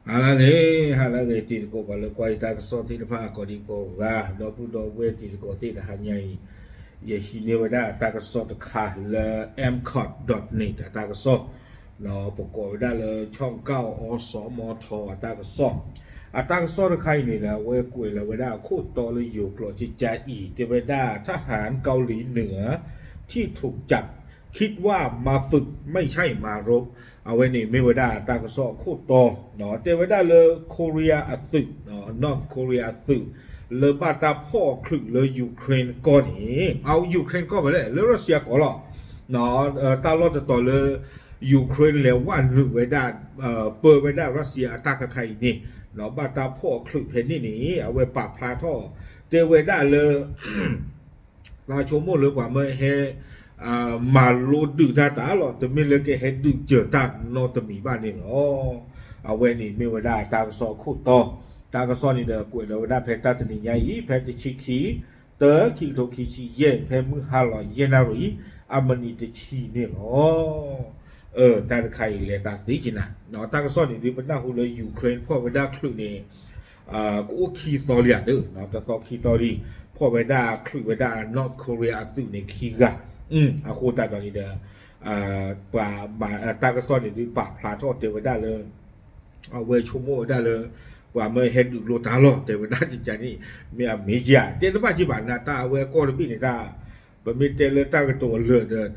ဟါလၢအဂ့ၤ, ဟါလၢအဂ့ၤ တံၤသကိးပှၤလၢကွၢ်ယတၢ်ကစီၣ်သ့ၣ်တဖၣ် ကိးဒံကိးဂၤ, ဒီပုၢ်ဒီဝဲၢ်တံၤသကိးသ့ၣ်တဟါညါအံၤ, ယဟံးန့ၢ်ဝဲဒၣ်တၢ်ကစီၣ်တခါလၢ amcot dot net အတၢ်ကစီၣ်, ပကိးဝဲဒၣ်လၢ ခၠီၣ်ကၣ်အီစီၤမီထီအတၢ်ကစီၣ်, အတၢ်ကစီၣ်တခါအံၤန့ၣ်ဒီး အဝဲကွဲးလီၤဝဲဒၣ်အခိၣ်တီလၢယိၤကျိာ်ကကါအံၤ တဲဝဲဒၣ် ทหารเกาหลีเหนือ ที่ถูกจับ คิดว่ามาฝึก ไม่ใช่มารบ အဝဲန့ၣ်မ့ၢ်ဝဲဒၣ်တၢ်ကစီၣ်အခိၣ်တီ, တဲဝဲဒၣ်လၢ Korea အသုး, North Korea အသုး, လၢဘၣ်တၢ်ဖီၣ်အချုးလၢ Ukraine ကီၢ်န့ၣ်, အ Ukraine ကီၢ်ဖဲလဲၣ်, လၢ Russia ကီၢ်လီၤ. တၢ်လီၢ်တတီၤလၢ Ukraine လဲၤဝဲနုာ်ဝဲဒၣ်, ပၢဝဲဒၣ် Russia အတၢ်ခါခါအံၤန့ၣ်, ဘၣ်တၢ်ဖီၣ်အချုးဖဲန့ၣ်န့ၣ် အဝဲပာ်ဖျါထီၣ်, တဲဝဲဒၣ်လၢ သးဆိကမိၣ်လၢပှၤမၢဟဲ မၤလိဒုးတၢ်တၢ်လီၤ, တမ့ၢ်လၢကဟဲဒုးစၢၤတၢ်နီတမံၤဘၣ်န့ၣ်လီၤ. အဝဲန့ၣ်မ့ၢ်ဝဲဒၣ်တၢ်ကစီၣ်အခိၣ်တီ, တၢ်ကစီၣ်န့ၣ်ဒီးကွဲးလီၤဝဲဒၣ်ဖဲတၢ်တနံၤညါအံၤ ဖဲတဆံခံ တၢ ခံကထိခံဆံယဲၢ် ဖဲမုၢ်ဟါလီၤယဲၢ်နၣ်ရံၣ် အမံးနံးတဆံန့ၣ်လီၤ. တၢ်တခါအံၤလဲၤသးသ့က့ၤနၤ, တၢ်ကစီၣ်န့ၣ်ဒုးပနၢ်ဟူလၢ Ukraine ဖီၣ်ဝဲဒၣ်ချုးန့ၣ် ကအိၣ်ခံသီလံဧါ, တသီခံသီလံ, ဖီၣ်ဝဲဒၣ်ချုးဝဲဒၣ် North Korea အသုးန့ၣ်ခံဂၤ, အဃိသတးဒီးန့ၣ်ဒီး ပှၤမၤတၢ်ကစီၣ်န့ၣ်ဒုးပာ်ဖျါထီၣ်တဲဝဲဒၣ်လၢ အဝဲဆိကမိၣ်ဝဲဒၣ်လၢ ပှၤမၢဟဲဒုးလိတၢ်လီၤ တဲဝဲဒၣ်ကကါန့ၣ်, မ့ၢ်အမ့ၢ်ဧါ, တဲတဘၣ်က့ၤဘၣ်နၤ တၢ်အဝဲအကီၢ်တဘ့ၣ်န့ၣ်တၢ်, ပမ့ၢ်တဲလၢတၢ်ကတိၤအလၢာ်ဒီးတၢ်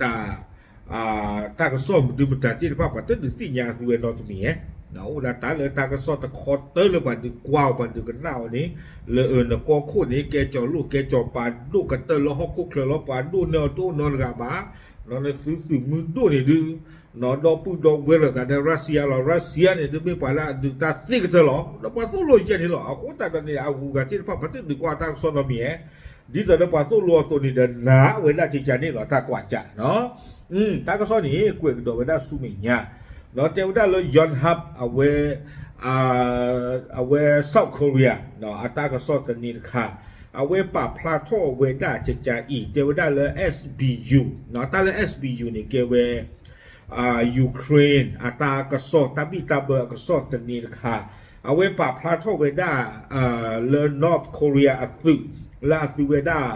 တၢ်ကစီၣ်မနုၤမတၤသ့ၣ်တဖၣ် ပှၤတဒုးသ့ၣ်ညါသုဝဲနီတမံၤဧါ, အိၣ်ဒၣ်တၢ်လၢတၢ်ကစီၣ်တခီတၢၢ်လၢပှၤဒုးကွၢ်အီၤ ပှၤဒုးကနၣ်အီၤန့ၣ်, လၢအၢနကီၢ်ခိၣ်န့ၣ် ကဲကၠီၤလိၣ်ကဲကၠီၤပၤဒိၣ်ကတၢၢ်လၢဟီၣ်ခိၣ်ချၢလီၤ, ပှၤဒိၣ်န့ၢ်အီၤတအိၣ်နီတဂၤဘၣ်, နသုသုးမုၢ်ဒိၣ်န့ၣ်ဒုး ဒီပုၢ်ဒီဝဲၢ်လိာ်သးဒီး Russia လီၤ, Russia န့ၣ်ဒုးမ့ၢ်ပှၤလၢအဒုးတၢ်သ့ကတၢၢ်လီၤ, ဒီးပှၤသိၣ်လိယဲၢ်န့ၣ်လီၤ, အဃိသတးဒီးန့ၣ် အဂုၤအဂၤသ့ၣ်တဖၣ် ပှၤတဒုးကွၢ်တၢ်ကစီၣ်နီတမံၤဧါ, ဒ်သိးဒီးပှၤသိၣ်လိအသိးန့ၣ်ဒီး နၤဝဲဒၣ်ကကါန့ၣ်လီၤ တၢ်ကွၢ်ကၢ် တၢ်ကစီၣ်န့ၣ် ကွဲးကဒီးဝဲဒၣ်ဆူမဲာ်ညါ, ဒီးတဲဝဲဒၣ်လၢ Yonhap အဝဲ အဝဲ South Korea အတၢ်ကစီၣ်သန့တခါ, အဝဲပာ်ဖျါထီၣ်ဝဲဒၣ်ကကါအံၤ တဲဝဲဒၣ်လၢ S B U, တၢ်လၢ S B U န့ၣ်ကဲဝဲ Ukraine အတၢ်ကစီၣ်တၢ်ဘံၣ်တၢ်ဘၢအကစီၣ်သန့တခါ, အဝဲပာ်ဖျါထီၣ်ဝဲဒၣ် လၢ North Korea အသုး လၢအသုဝဲဒၣ်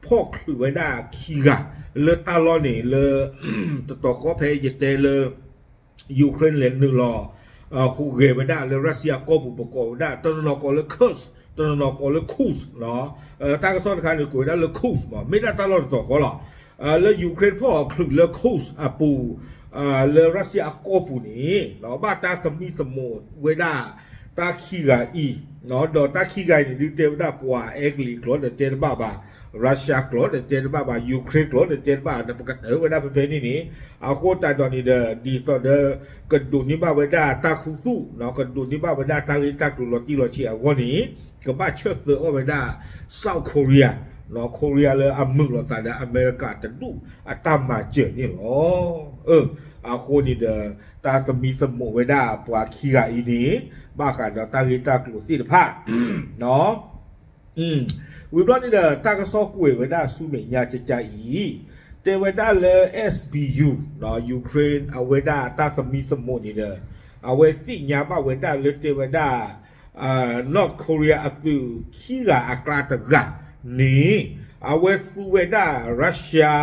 ဖီၣ်ချုးဝဲဒၣ်ခံဂၤ လၢတၢ်လီၢ်န့ၣ်လၢ တတီၤဃီဖဲယတဲလၢ Ukraine လဲၤနုာ်လီၤ ဟူးဂဲၤဝဲဒၣ်လၢ Russia ကီၢ်ပူၤ ပကိးဝဲဒၣ် တနီၤနီၤကိးလၢ Kursk, တနီၤနီၤကိးလၢ Kursk တၢ်ကစီၣ်တခါန့ၣ် ကွဲးဝဲဒၣ်လၢ Kursk မ့ၢ်ဒၣ်တၢ်လီၢ်တတီၤဃီလီၤ. လၢ Ukraine ဖီၣ်အချုးလၢ Kursk အပူၤ လၢ Russia အကီၢ်ပူၤန့ၣ် ဘၣ်တၢ်သမံသမိးဝဲဒၣ် တၢ်ခံဂၤအံၤ, ဒီးတၢ်ခံဂၤအံၤန့ၣ်ဒုးတဲဝဲဒၣ်ပှၤအဲကလံးကျိာ်ဒီးတဲတဘၣ်ဘၣ်, Russia ကျိာ်ဒီးတဲတဘၣ်ဘၣ်, Ukraine ကျိာ်ဒီးတဲတဘၣ်, ဒီးပကတၢၢ်ဝဲဒၣ်ဖဲဖဲန့ၣ်န့ၣ်, အဃိသတးဒီးန့ၣ်ဒီး ဒ်သိးဒီး ကဒိးန့ၢ်ဘၣ်ဝဲဒၣ်တၢ်ခူသူၣ်, ကဒိးန့ၢ်ဘၣ်ဝဲဒၣ်တၢ်ဂ့ၢ်တၢ်ကျိၤလီၤတံၢ်လီၤဆဲးအဂီၢ်န့ၣ် ကဘၣ်ဆၢသၢအီၣ်ဝဲဒၣ် South Korea, Korea လၢအမုာ်လိာ်သးဒီးအမဲရကၤတဒူၣ်အတၢ်မၤစၢၤန့ၣ်လီၤ. အဃိန့ၣ်ဒီး တၢ်သမံသမိးဝဲဒၣ်ပှၤခံဂၤအံၤန့ၣ် ဘၣ်ဃးဒီးတၢ်ဂ့ၢ်တၢ်ကျိၤသ့ၣ်တဖၣ် ဝံၤဘျီန့ၣ်ဒီး တၢ်ကစီၣ်ကွဲးဝဲဒၣ်ဆူမဲာ်ညါကကါအံၤ, တဲဝဲဒၣ်လၢ S B U, Ukraine အဝဲဒၣ်တၢ်သမံသမိးန့ၣ်ဒီး အဝဲသ့ၣ်ညါဘၣ်ဝဲဒၣ်လၢတဲဝဲဒၣ် North Korea အသုးခံဂၤအကျါတဂၤန့ၣ် အဝဲသူဝဲဒၣ် Russia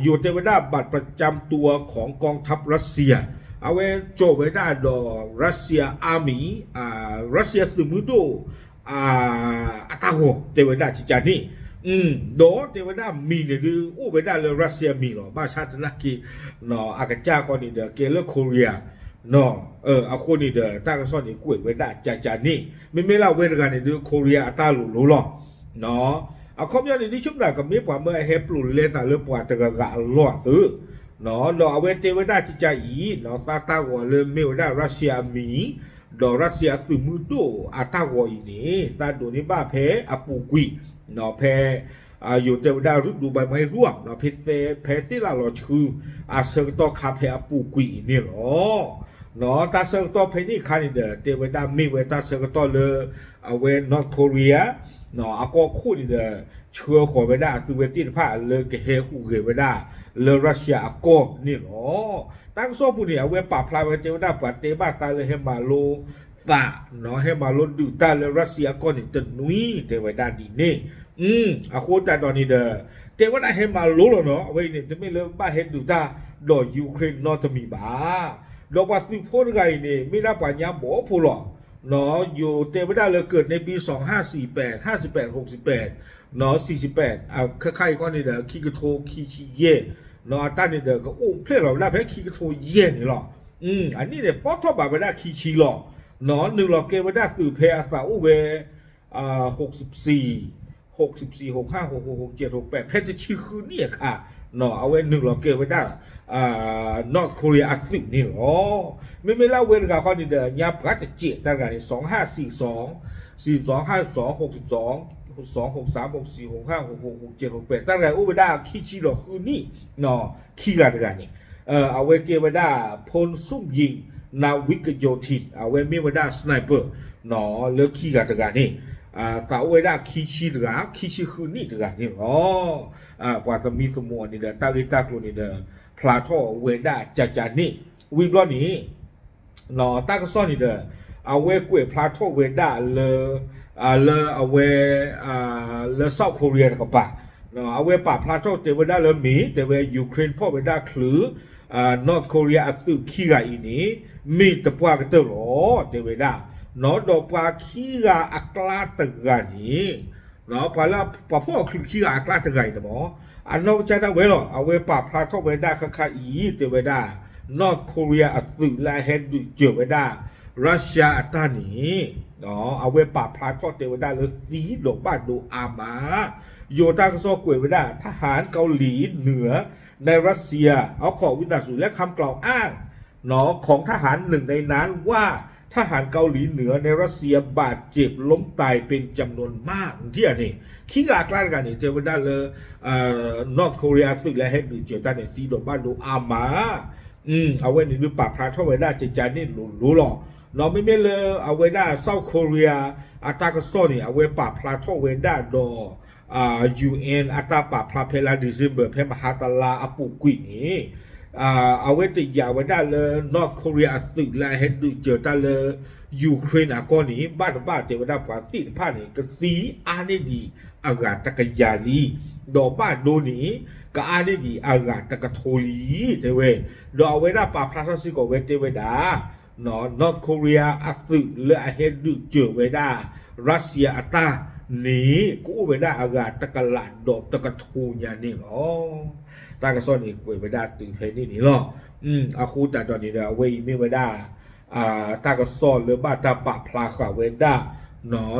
ယိၤတဲဝဲဒၣ် บัตรประจำตัวของกองทัพรัสเซีย, အဝဲကၠီၤဝဲဒၣ်ဒီး Russia Army, Russia သုးမုၢ်ဒိၣ် အတၢ်ဂီၤ တဲဝဲဒၣ်ကကါန့ၣ်, ဒီးတဲဝဲဒၣ်မံၤန့ၣ်ဒုး အိၣ်ဝဲဒၣ်လၢ Russia မံၤလီၤ. ဘၣ်ဆၣ်သနာ်က့ အကစၢ်ဃီန့ၣ်ဒီး ကဲလၢ Korea အဃိန့ၣ်ဒီး တၢ်ကစီၣ်န့ၣ်ကွဲးဝဲဒၣ်ကကါန့ၣ်, မ့မ့ၢ်လၢအဝဲတဂၤန့ၣ်ဒုး Korea အတၢ်လိၤလိၤလီၤ. အခီပညီန့ၣ် ဒ်ဆိကမိၣ်ကမ့ၢ်ပှၤမၢအဟဲပျိးလဲသးလၢပှၤတဂၤဂၤအလီၢ်အသိး, ဒီးအဝဲတဲဝဲဒၣ်ကကါအံၤ သးတၢ်ဂီၤလၢမ့ၢ်ဝဲဒၣ် Russia အမံၤ, ဒီး Russia အသုးမုၢ်ဒိၣ်အတၢ်ဂီၤအံၤန့ၣ် သးဒိးန့ၢ်ဘၣ်ဖဲအပူၤကွံာ်, ဖဲ ယိၤတဲဝဲဒၣ် ရုဒူဘၣ်မံရူၢ်, ဖဲ ဖဲသ့ၣ်လၣ်လီၤဆှု အဆၢကတီၢ်ခါဖဲအပူၤကွံာ်အံၤန့ၣ်လီၤ. တၢ်ဆၢကတီၢ်ဖဲန့ၣ်အခါန့ၣ်ဒီး တဲဝဲဒၣ်မ့ၢ်ဝဲတၢ်ဆၢကတီၢ်လၢ အဝဲ North Korea အကီၢ်ခိၣ်န့ၣ်ဒီး ဆှၢဃီၤဝဲဒၣ်အသုဝဲသ့ၣ်တဖၣ်လၢကဟဲဟူးဂဲၤဝဲဒၣ် လၢ Russia အကီၢ်န့ၣ်လီၤ. တၢ်ကစီၣ်ပူၤန့ၣ် အဝဲပာ်ဖျါဝဲတဲဝဲဒၣ် ပှၤတဲဘၣ်သးလၢဟဲမၤလိသး, ဟဲမၤလိဒုးတၢ်လၢ Russia အကီၢ်န့ၣ် တနွံတဲဝဲဒၣ်ဒ်န့ၣ်. အဃိသတးဒီးန့ၣ်ဒီး တဲဝဲဒၣ်ဟဲမၤလိလီၤနီၤ, အဝဲအံၤန့ၣ် တမ့ၢ်လၢဘၣ်ဟဲဒုးတၢ်ဒီး Ukraine နီတမံၤဘၣ်. ဒီးပှၤသုးဖိတဂၤအံၤန့ၣ် မ့ၢ်ဒၣ်ပှၤညါဘီဖိလီၤ. ယိၤတဲဝဲဒၣ်လၢ เกิดในปี สองห้าสี่แปด ห้าสิบแปด หกสิบแปด เนาะ สี่สิบแปด ခဲခါအံၤခီန့ၣ်ဒီး ခံကထိခံဆံယဲၢ်, အတၢ်န့ၣ်ဒီး ကအိၣ်ဖျဲၣ်လီၤဝဲဒၣ်ဖဲခံကထိယဲၢ်န့ၣ်လီၤ. အနံၣ်န့ၣ် ပီၣ်ထီၣ်ဘၣ်ဝဲဒၣ်ခံဆံလီၤ. နုာ်လီၤကဲဝဲဒၣ်သုးဖဲအသးအိၣ်ဝဲ ဟိးစံး ဟိးစံး ဟိးခါ ဟိးဟိး ဟိးကဲး ဟိးပဲး ဖဲတဆံဃုနံၣ်အခါ, အဝဲနုာ်လီၤကဲဝဲဒၣ် North Korea အသုးန့ၣ်လီၤ. မ့မ့ၢ်လၢအဝဲတဂၤဃီန့ၣ်ဒီး ညါပှၤတစဲးတၢ်တဂၤန့ၣ် สองห้าสี่สอง, สี่สองห้าสอง, หกสิบสอง, สองหกสาม หกสี่ หกห้า หกหก หกเจ็ด หกแปด တၢ်တဂၤအိၣ်ဝဲဒၣ်ခံဆံဒီးဃုနံၣ်, ခံဂၤတဂၤန့ၣ် အဝဲကဲဝဲဒၣ် พลซุ่มยิง นาวิกโยธิน အဝဲမ့ၢ်ဝဲဒၣ် sniper လၢခံဂၤတဂၤန့ၣ် သးအိၣ်ဝဲဒၣ်ခံဆံတဂၤ ခံဆံဃုနံၣ်တဂၤန့ၣ်လီၤ. ပှၤသမံသမိးအီၤန့ၣ်ဒီး တၢ်ဂ့ၢ်တၢ်ကျိၤန့ၣ်ဒီး ဖျါထီၣ်ဝဲဒၣ်ကကန့ၣ် ဝံၤဘျီန့ၣ် တၢ်ကစီၣ်န့ၣ်ဒီး အဝဲကွဲးဖျါထီၣ်ဝဲဒၣ်လၢ လၢအဝဲ လၢ South Korea တကပၤ, အဝဲပာ်ဖျါထီၣ်တဲဝဲဒၣ်လၢမ့ၢ် တဲဝဲ Ukraine ဖီၣ်ဝဲဒၣ်ချုး North Korea အသုးခံဂၤအံၤန့ၣ် မ့ၢ်တပှၢ်ကတၢၢ်လီၤ တဲဝဲဒၣ်, ဒီးပှၤခံဂၤအကျါတဂၤန့ၣ် ပှၤလၢပှၤဖီၣ်အီၤချုးခံဂၤအကျါတဂၤအံၤန့ၣ်မ့ၢ် အနီၢ်ကစၢ်ဒၣ်ဝဲလီၤ. အဝဲပာ်ဖျါထီၣ်ဝဲဒၣ်ခဲခါအံၤ တဲဝဲဒၣ် North Korea အသုးလၢအဟဲဒုးစၢၤဝဲဒၣ် Russia အတၢ်န့ၣ် အဝဲပာ်ဖျါထီၣ်တဲဝဲဒၣ်လၢသံဒီးဘၣ်ဒိအါမး, ယိၤတၢ်ကစီၣ်ကွဲးဝဲဒၣ် ทหารเกาหลีเหนือ ในรัสเซีย เอาขอวิตาสุและคำกล่าวอ้างของทหารหนึ่งในนั้นว่าทหารเกาหลีเหนือในรัสเซียบาดเจ็บล้มตายเป็นจำนวนมาก ထံၣ်ဧါန့ၣ် ခံဂၤအကျါတဂၤန့ၣ် တဲဝဲဒၣ်လၢ North Korea သုးလၢဟဲဒုးစၢၤတၢ်န့ၣ် သံဒီးဘၣ်ဒိအါမး အဝဲန့ၣ်ဒုးပာ်ဖျါထီၣ်ဝဲဒၣ်ကကန့ၣ်လိၤလိၤလီၤ. ဒီးမ့မ့ၢ်လၢအဝဲဒၣ် South Korea အတၢ်ကစီၣ်န့ၣ် အဝဲပာ်ဖျါထီၣ်ဝဲဒၣ်ဒီး UN အတၢ်ပာ်ဖျါဖဲလါ December ဖဲမဟါတလါအပူၤကွံာ်န့ၣ် အဝဲတယာ်ဝဲဒၣ်လၢ North Korea အသုးလၢအဟဲဒုးစၢၤတၢ်လၢ Ukraine အကီၢ်န့ၣ် ဘၣ်တဘၣ်တဲဝဲဒၣ်ပှၤသ့ၣ်တဖၣ်န့ၣ် ကသံအါန့ၢ်ဒံးအဂၤတကယၤလံ, ဒီးဘၣ်ဒိန့ၣ် ကအါန့ၢ်ဒံးအဂၤတကထိလံ တဲဝဲ, ဒီးအဝဲဒၣ်ပာ်ဖျါထီၣ်စ့ၢ်ကီးဝဲတဲဝဲဒၣ် North Korea အသုးလၢအဟဲဒုးစၢၤဝဲဒၣ် Russia အတၢ်န့ၣ် ကအိၣ်ဝဲဒၣ်အဂၤတကလးဒီးတကထိညါန့ၣ်လီၤ. တၢ်ကစီၣ်န့ၣ်ကွဲးဝဲဒၣ်တုၤဖဲန့ၣ်န့ၣ်လီၤ. အဃိသတးဒီးန့ၣ်ဒီး အဝဲအံၤမ့ၢ်ဝဲဒၣ် တၢ်ကစီၣ်လၢဘၣ်တၢ်ပာ်ဖျါဃာ်ဝဲဒၣ်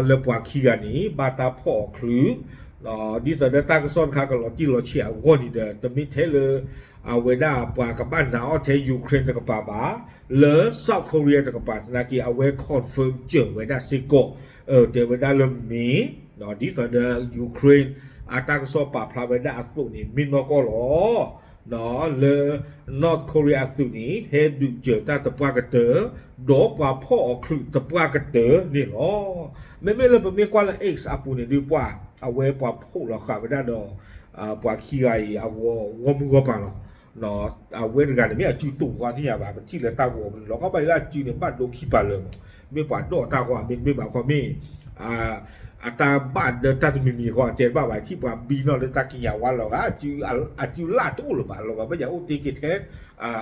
လၢပှၤခံဂၤန့ၣ် ဘၣ်တၢ်ဖီၣ်အီၤချုး ဒ်သိးဒီးတၢ်ကစီၣ်တခါကလီၤတံၢ်လီၤဆဲးအဂီၢ်န့ၣ်ဒီး တမ့ၢ်ထဲလၢ အဝဲဒၣ်ပှၤကဘၣ်နာ်အီၤထဲ Ukraine တကပၤဘၣ်, လၢ South Korea တကပၤသနာ်က့ အဝဲ confirm စၢၤဝဲဒၣ်စ့ၢ်ကီး တဲဝဲဒၣ်လၢမ့ၢ် ဒ်သိးဒီး Ukraine အတၢ်ကစီၣ်ပာ်ဖျါဝဲဒၣ်အသိးန့ၣ် မ့ၢ်နီၢ်ကီၢ်လီၤ. လၢ North Korea အသုးန့ၣ် ဟဲဒုးစၢၤတၢ်တပှၢ်ကတၢၢ်, ဒီးပှၤဖီၣ်အီၤချုးတပှၢ်ကတၢၢ်န့ၣ်လီၤ. မ့မ့ၢ်လၢပမ့ၢ်ကွၢ်လၢ X အပူၤန့ၣ်ဒုးပှၤ အဝဲပှၤဖီၣ်လီၤဃာ်ဝဲဒၣ်ဒီး ပှၤခံဂၤအံၤအဂီၤဂီၢ်မုၢ်ဂီၢ်ပၤလီၤ. အဝဲတဂၤန့ၣ်မ့ၢ်အစုတိာ်ဝါန့ၣ်ယၤဘၣ် ပထံၣ်လၢတၢ်ဂီၤပူၤန့ၣ်လီၤ. ကဘၣ်လၢအစုန့ၣ် ဘၣ်ဒိခံပၤလၢာ်မး, မ့ၢ်ပှၤဒီၣ်တၢ်ဃီ မ့တမ့ၢ်ဘၣ်ဃီမ့ၢ် အတၢ်ဘၣ်ဒၢတၢ်တမံၤမံၤဃီ အတဲတဘၣ်ဘၣ် ထံၣ်ပှၤဘံနီၣ်လၢတၢ်ကံးညာ်ဝါလီၤဂာ် အစုလၢ်တအိၣ်လၢၤဘၣ်လီၤဂာ် ဘၣ်ယၤအိၣ်တ့က့ၤထဲ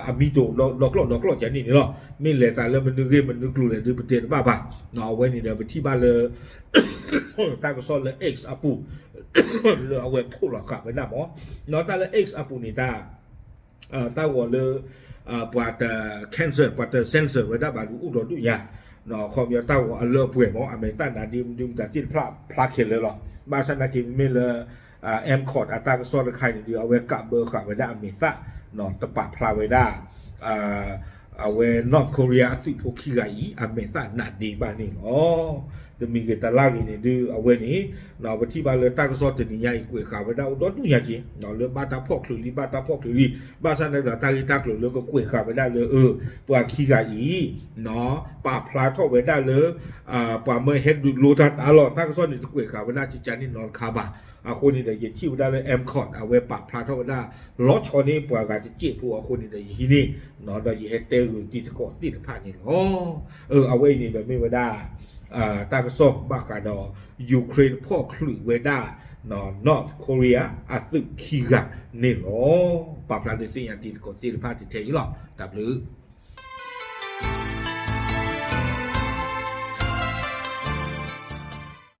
အမံၤတိာ်ဒီကျီၢ်ဒီကျီၢ်ကန့ၣ်န့ၣ်လီၤ. မ့ၢ်လဲၤသးလၢမနုၤဂ့ၢ်မနုၤကျိၤလဲၣ်ဒုးပတဲတဘၣ်ဘၣ်. အဝဲန့ၣ်ဒီးပထံၣ်ဘၣ်လၢ တၢ်ကစီၣ်လၢ X အပူၤ လၢအဝဲဖီၣ်လီၤဃာ်ဝဲဒၣ်မး, ဒီးတၢ်လၢ X အပူၤန့ၣ်တၢ် တၢ်ဂီၤလၢ ပှၤတ cancel ပှၤတ censor ဝဲဒၣ်ဘၣ်ဒုးအိၣ်ဒီးဒူၣ်ညါ, ခီပညီတၢ်ဂီၤအလၢအပှဲၤမး အမဲာ်သၣ်နးဒ့မဒုမတၤသ့ၣ်တဖၣ်ဖျါခဲလၢာ်လီၤ. ဘၣ်ဆၣ်သနာ်က့မ့မ့ၢ်လၢ M-KOT အတၢ်ကစီၣ်တခါအံၤန့ၣ်ဒုး အဝဲကးဘၢဃာ်ဝဲဒၣ်အမဲာ်သၣ် တပာ်ဖျါဝဲဒၣ် အဝဲ North Korea အသုးဖိခံဂၤအံၤ အမဲာ်သၣ်နးဒ့ဘၣ်န့ၣ်လီၤ. တမံၤဂ့ၤတလါဂ့ၤန့ၣ်ဒုး အဝဲန့ၣ် ပထံၣ်ဘၣ်လၢတၢ်ကစီၣ်တနံၤညါအံၤ ကွဲးဃာ်ဝဲဒၣ်အိၣ်ဒီဒူၣ်ညါက့ၤ လၢဘၣ်တၢ်ဖီၣ်ချုးလံ ဘၣ်တၢ်ဖီၣ်ချုးလံ, ဘၣ်ဆၣ်သနာ်က့ဒီးတၢ်ဂ့ၢ်တၢ်ကျိၤလၢကကွဲးဃာ်ဝဲဒၣ်လၢ အၢ ပှၤခံဂၤအံၤ ပာ်ဖျါထီၣ်ဝဲဒၣ်လၢ ပှၤမၢဟဲဒုးလိတၢ်တၢ်လီၢ် တၢ်ကစီၣ်န့ၣ်တကွဲးဃာ်ဝဲဒၣ်ကကန့ၣ်နီတခါဘၣ်. အဃိန့ၣ်ဒီး ယထံၣ်ဝဲဒၣ်လၢ MCOT အဝဲပာ်ဖျါထီၣ်ဝဲဒၣ် လီၤဆီန့ၢ်ပှၤဂၤတစဲးဖိအဃိန့ၣ်ဒီး ယဟံးန့ၢ် ဒီးယဟဲတဲဂုာ်တံၤသကိးသ့ၣ်တဖၣ်န့ၣ်လီၤ. အဝဲအံၤန့ၣ်ဒီးမ့ၢ်ဝဲဒၣ် တၢ်ကစီၣ်ဘၣ်ဃးဒီး Ukraine ဖီၣ်ချုးဝဲဒၣ် North Korea အသုးခံဂၤန့ၣ်လီၤ. ပာ်ဖျါဒုးသ့ၣ်ညါတံၤသကိးသ့ၣ်တဖၣ်တထဲအံၤလီၤ. တၢ်ဘျုး